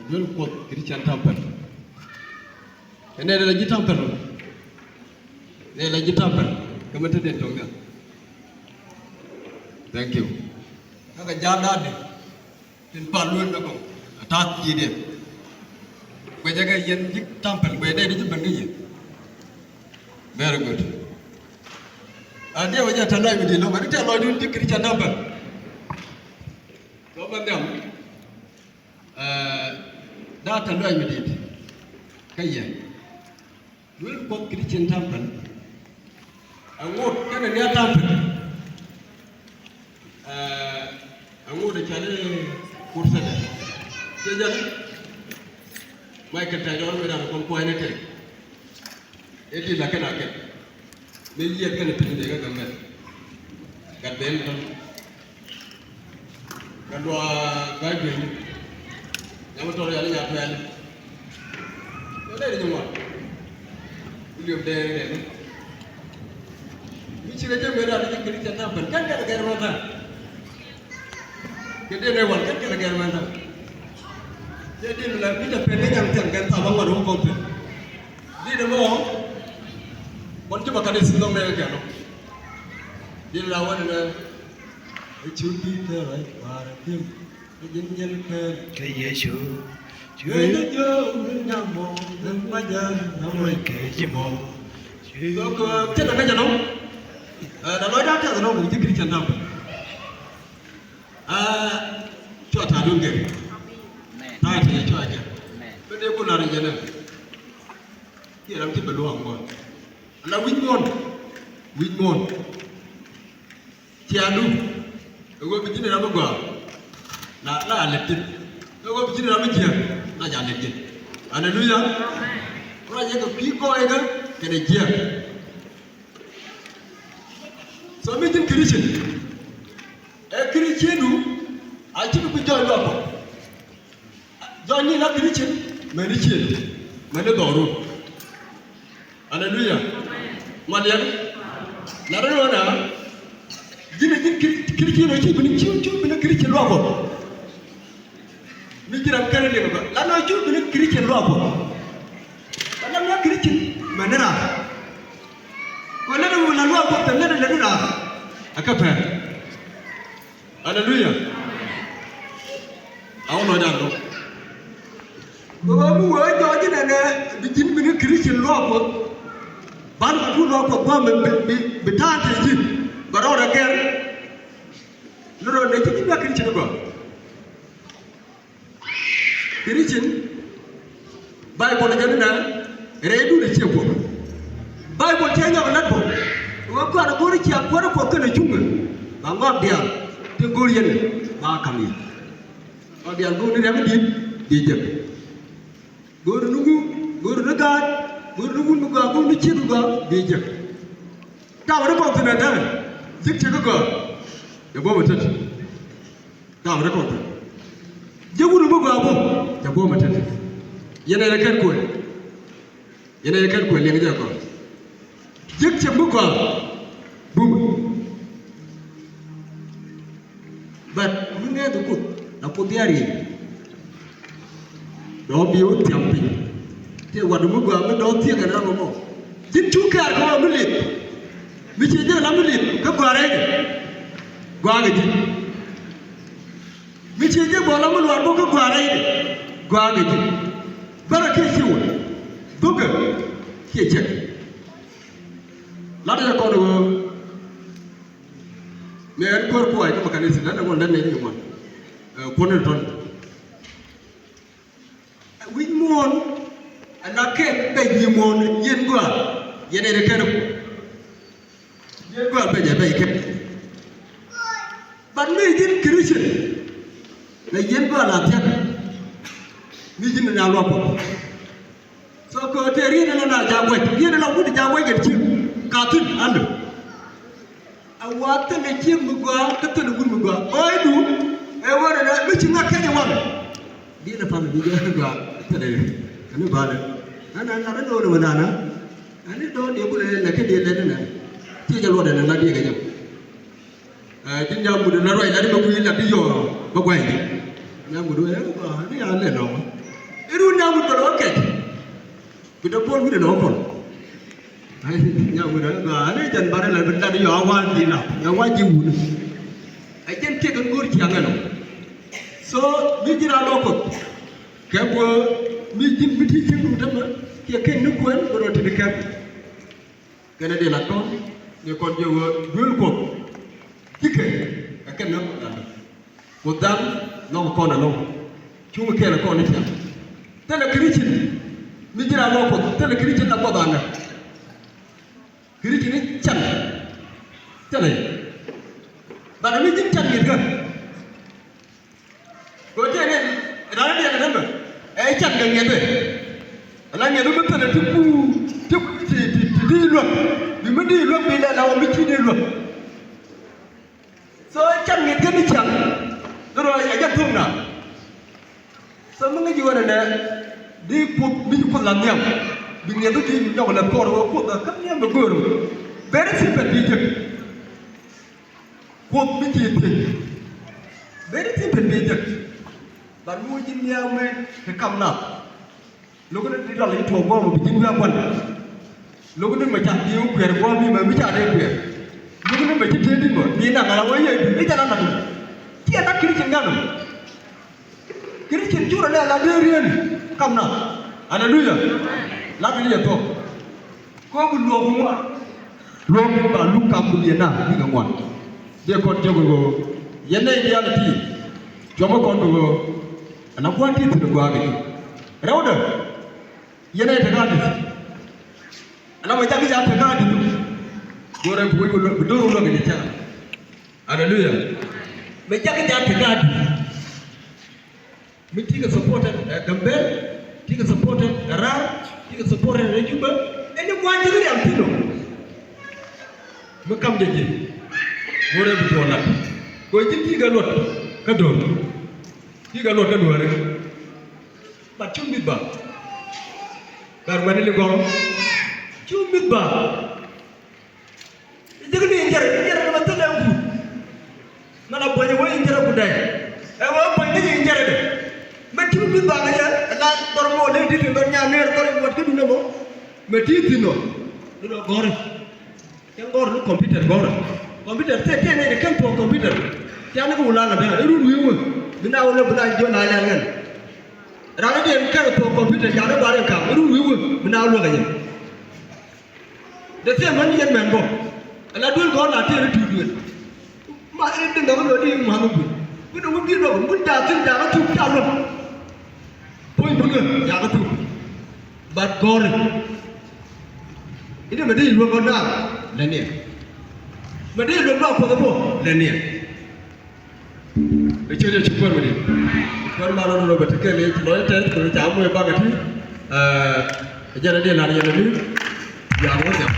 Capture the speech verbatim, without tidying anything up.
Duel Kuɔth Christian Temple. Ɛn nɛ la ji̱ temple. Nɛ la ji̱ temple. Kä mɛ te den tɔŋ nhial. Thank you. Kä kɛ ja̱a̱n da̱a̱di. Tin pal luel bɛ kɔŋ a ta̱a̱ ji̱ diɛn. Guɛcɛ kɛ yɛn ji̱ temple guɛcɛ dee di ji̱ ben kä yɛn. Very good. A diɛ wä jɛ tɛn lɔc mi di̱t lɔk a di tɛn lɔcdun ji̱ Christian temple. Lɔk bä nhiam. Daa tɛn lɔc mi di̱t kä yɛn. Duel Kuɔth Christian Temple. Ɛ ŋot kɛnɛ nia temple. Ɛ ŋot ɛ cɔali Kurthɛdɛ. Cɛ jɛn Michael Tɛc ɔn mi ram kɔn kuɔ̱cnɛ tɛk. Ɛ ti la kɛn a kɛn. Mi yiɛth kɛnɛ piny dee kä Gambɛl. Gat ben tɔn. Kɛ luaak ga̱a̱c dueeny. Nyam tɔr yal i̱ nyaat pɛl. Kɛ lɛy ni nyin ŋuan. William Deng Deng. Mi cikɛ jɛ mëë ran ni ji̱ Christian Temple kɛn kɛn kɛn mɛn tha̱a̱ŋ. Kɛ dee nɛ wal kɛn kɛn kɛn mɛn tha̱a̱ŋ. Jɛ dee mi la mi jɛ pɛn ni nyaŋ thiaŋ kɛn tha̱a̱ŋ ba ŋuan wä kɔn pɛn. Dee ni mɔ. Kɔn ji̱ ba kan i̱ si lɔŋ nɛ kɛn lɔ. Dee ni la wal ni nɛ. Ɛ cu di̱t thɛɛr ɛ Kua̱r ɛ thi̱n ɛ ji̱n nyɛl kɛɛl kɛ Yecu. Cuɛ jɛ jiök ni nyam mɔ ben kua̱c jɛ na muɔc kɛ ji̱ mɔ. Thok, ɛ, cɛ na ŋäc ɛnɔ. Ɛ, na lɔcdan tɛth ɛnɔ wun ji̱ Christian Temple. Ɛ, cua ta̱a̱dun gɛr. Ta̱a̱ ti cua jɛ. Bä dee ku lar jɛ nɛ. Kiɛ ram ti bɛ luaak ŋuan. Ala wi̱c muɔ̱ɔ̱n. Wi̱c muɔ̱ɔ̱n. Ciaaŋdu ɛ ɣöö bi ji̱n ram mi gɔaa. La la a lɛt thi̱n ɛ ɣöö bi ji̱n ram mi jiääk. La ca lɛt ji̱n. Aleluya. Ruac yɛ kɛ kui̱ gɔɔykä kɛnɛ jiääk. So mi ji̱n Christian ɛ Christiandu a ci bi bi jɔɔc luaak Kuɔth. Jɔɔc ni la Christian mäni ciëëŋdu mäni dhɔrun. Aleluya. Ŋuan yɛn. La rɛl ɣöö na ji̱n a ji̱n Kir-, Christian ɔ ci bini ci, ci bini Christian luaak Kuɔth. Mi ji̱ ram kɛn liŋ bä la nɔ ci bini Christian luaak Kuɔth. Bä lam na Christian mäni raar. Kɔ lät ɛ wun la luaak Kuɔth kɛ lät ɛ lät raar. A kä pɛr. Aleluya. A wä lɔcdan lɔ. Bɛ wee mi wee jɔɔc inɛnɛ bi ji̱n bini Christian luaak Kuɔth. Ban kɛ tuut luaak Kuɔth gua̱a̱m bi, bi, bi ta̱a̱ te ji̱. Bɛ rɔɔdɛ gɛr. Ni rɔɔdɛ ji̱ ji̱ bia Christian gɔaa. Christian, Baibol jɛn inɛ rɛydun ɛ ciɛ Kuɔth. Baibol cɛ nyɔk lat bä. Wä kuan go̱o̱ri cia kuäärä Kuɔth kɛnɛ cuŋä. Ba ŋɔak diaal ti go̱o̱r yɛn ba ka̱m yɛ. Ŋɔak diaal go̱o̱r ni riɛm mi di̱i̱t bi jek. Go̱o̱r ni ŋu, go̱o̱r ni gaat, go̱o̱r ni wun mi gɔaa, go̱o̱r ni ciek mi gɔaa bi jek. Tap ri kɔn thi̱n ɛ dämɛ ji̱k ciek mi gɔaa. Ɛ buɔ̱m ɛ tet. Tap ri kɔn thi̱n. Ji̱ wut mi gɔaa bä cɛ buɔ̱m a tet. Yɛn ɛ kɛn kuël. Yɛn ɛ kɛn kuël liɛŋ jɛ kɔn. Ji̱k cɛ mi gɔaa bumä. But mi ŋɛɛth Kuoth la Kuoth diaal riɛk. Dɔ̱ŋ bi wä thiam piny. Tëë wat mi gɔaa mi dɔ̱ŋ thiek ɛn ram ɛmɔ. Ji̱n cu kɛ̈ɛ̈r kɛ ɣöö mi lith. Mi cie jek la mi lith kä gɔaa rɛy jɛ. Gɔaa kɛ ji̱. Mi cie jek bä la mi luaar bä kä gɔaa rɛy jɛ. Gɔaa kɛ ji̱. Bärä kiɛ ciɛ wä. Dhukɛ kiɛ cɛk. Lat jɛ kɔn ɣöö. Mëë ɛn kuäär puɔy kä mɛ kanitha lät ɛ ŋuɔn lät nɛy ni ŋuɔn. Ɛ, kuɔn ni tɔn. Wi̱c muɔ̱ɔ̱n ɛ la kɛn bɛc nyimuɔ̱ɔ̱n yɛn gɔaa. Yɛn ɛ kɛn yɛn gɔaa bɛc ɛ bɛc kɛn. But mi ji̱n Christian ɛ yɛn gɔaa la thia̱k. Mi ji̱n ɛ na luak Kuɔth. So kɛ ɣöö tëë riet ɛn ɛ la ja̱a̱k gua̱c, riet ɛn ɛ la wut ja̱a̱k gua̱c kɛ ciek. Ka thi̱n andɛ. A wa thilɛ ciek mi gɔaa kä thilɛ wut mi gɔaa. Ɣöö idu ɛ ɣöö nɛ mi ci ŋa̱k kɛn i̱ wan. Diɛn ɛ pal mi gɔaa thilɛ kɛn i̱ balɛ. Ɛn ɛ ŋa̱t ɛn ɣöö nɛ wä nana. Ɛn i̱ dɔ̱ɔ̱n diɛ kulɛ lɛ kɛ diɛ lɛ ni nɛ. Thiec ɛ luɔt ɛn ɛ la diɛ kɛ jɛ. Ɛ, ti nyam mut la ruac la di bä kui̱ la di yɔɔ bä gua̱c di. Nyam mut wee, ɛ, ni a lɛ nɔmɔ. Nyaŋ wut kɔn ɔ kɛc. Bi dee buɔl wut ɛn ɔ kɔn. Ai, nyaŋ wut ɛn ɔ, ani jɛn barɛ lɛ bi lat yɔ a wa̱a̱ ji̱ la, yɔ a wa̱a̱ ji̱ wut. Ɛ jɛn tiek in go̱o̱r ciaŋ ɛn ɔ. So, mi ji̱n a lɔ Kuoth. Kɛ guɔ, mi ji̱n mi ti cieŋ duut ɛmɛ, kiɛ kɛn ni kuɛn, bɛ rɔ ti di kɛp. Kɛn ɛ dee la tɔ̱, ni kɔn jɛ wä duel Kuɔth. Cikɛ, ɛ kɛn ni Kuoth ɛmɛ. Kuoth dhal nhɔk kɔn ɛlɔ̱ŋ. Cuŋ kɛɛl kɔn ni cak. Thilɛ Christian mi ji̱ raan nhɔk Kuoth, thilɛ Christian la Kuoth anɛ. Christian ni can. Thilɛ. Banɛ mi ji̱n can ŋi̱th kä. Kɛ ɣöö tëë nɛn raan diɛn ɛn ɛmɛ ɛ can kɛ ŋi̱eth ɛ. Ala ŋi̱eth mi thilɛ ti ku ti ti ti ti luäk. Bi mi di luäk bi lɛ la wä mi ci di luäk. So can ŋi̱eth kä ni ciaŋ. Ni rɔ ɛ jɛ thuŋ na. So mi ŋi̱c i̱ ɣän ɛnɛ di Kuoth mi ci Kuoth la nhiam. Bi ŋi̱eth i̱ ti nyɔk lɛ kɔr ɣöö Kuoth ɛ kä nhiam ɛ göör. Very simple bi jek. Kuoth mi ci thiec. Very simple bi jek. But mi wä ji̱ nhiam mi ti kam nath. Lo̱k ni ti dɔl i̱ tuɔɔk guɔ̱ɔ̱m bi ji̱n wi̱i̱ a gua̱n. Lo̱k ni mɛ ca diw kuɛɛr guɔ̱ɔ̱m i̱ mɛ mi ca dee kuɛɛr. Lo̱k ni mɛ ci tëë di mɔ ni naŋ ala wä yɛ di ni ca la naŋ. Ciɛ nak Christian ŋa̱n. Christian curɛ lɛ la dee rieen kam na. Aleluya. La bi liɛ thuɔ̱k. Kɔn bi luɔk bi ŋuan. Luɔk bi ba luk kam bi liɛ na bi kɛ ŋuan. Dee kɔn jɔk kɛ ɣöö yɛn nɛy diaal ti. Cuɔmä kɔn kɛ ɣöö ɛn a gua̱a̱th ti thi̱n gua̱a̱k i̱ rɛwdɛ. Yɛn ɛ tekɛ a di̱t. Ɛn a mɛ jak i̱ ca tekɛ a di̱t. Duɔ̱ɔ̱rɛ bi wec bi do̱r wä luäk kɛ jɛ cak. Aleluya. Mɛ jak i̱ ca tekɛ a di̱t. Mi tikɛ supporter ɛ Gambel, tikɛ supporter ɛ Raar, tikɛ supporter ɛ Juba. Ɛn ni gua̱a̱th ji̱ riam thi̱n ɔ. Mi kam jɛ ji̱. Duɔ̱ɔ̱rɛ bi tuɔɔk lat. Kɛ ji̱ tikɛ luɔt kä do̱r. Tikɛ luɔt kä duɔ̱ɔ̱rɛ. But cu mi̱th ba. Gat wɛni li gɔ̱rɔ. Cu mi̱th ba. I̱ ji̱k ni in jɛrɛ, in jɛrɛ ni ma thilɛ in guut. Mɛn a buɔ̱ny wee in jɛrɛ ku dɛy. Ɛ wee buɔ̱ny ni in jɛrɛ dɛ. Mɛ cu mi̱th ba kɛ jɛ, ɛ la gɔ̱rɔ mɔ lɛ di̱t in dɔ̱r nyan neer gɔ̱rɔ in wät kä duundɛ mɔ. Mɛ ti thi̱n nɔ. Ni nɔ gɔ̱rɛ. Cɛ gɔ̱r ni computer gɔ̱r. Computer tëë tëë nɛy ti kɛn tuɔɔk computer. Tiani kɛ wulaŋ a bɛn a run wi̱i̱ wä. Bi na wä lɔ bi na jiɔn a lɛl ŋɛn. Raan ni diɛn kɛn tuɔɔk computer ca ni gua̱r in ka̱m run wi̱i̱ wä bi na wä luäk a yɛn. The same män yɛn mɛn bɔ. Ala duel gɔ̱r la tëë ni tuut duel. Ma in di ŋäk ni luɔt di in mua̱th ni bul. Bi ni wä bi luɔk bi da̱a̱k thi̱n da̱a̱k a thuk ca luɔk. Puɔ̱ny bul ŋä ca kɛ thuk. But gɔ̱ri. I̱ dee mɛ dee luäk ɣän da̱a̱k lɛ niɛ. Mɛ dee luäk da̱a̱k kuɔth ɛ bä lɛ niɛ. Ɛ ciöt yɛ ci kuäär mi di̱t. Kuäär ma lɔt rɔ bɛ ti kɛl i̱ lɔc tɛth kɛ ca muɔc bakɛ ti. Ɛ jɛn ɛ dee la̱r yɛn ɛ mi. Ya̱a̱k wä thiam.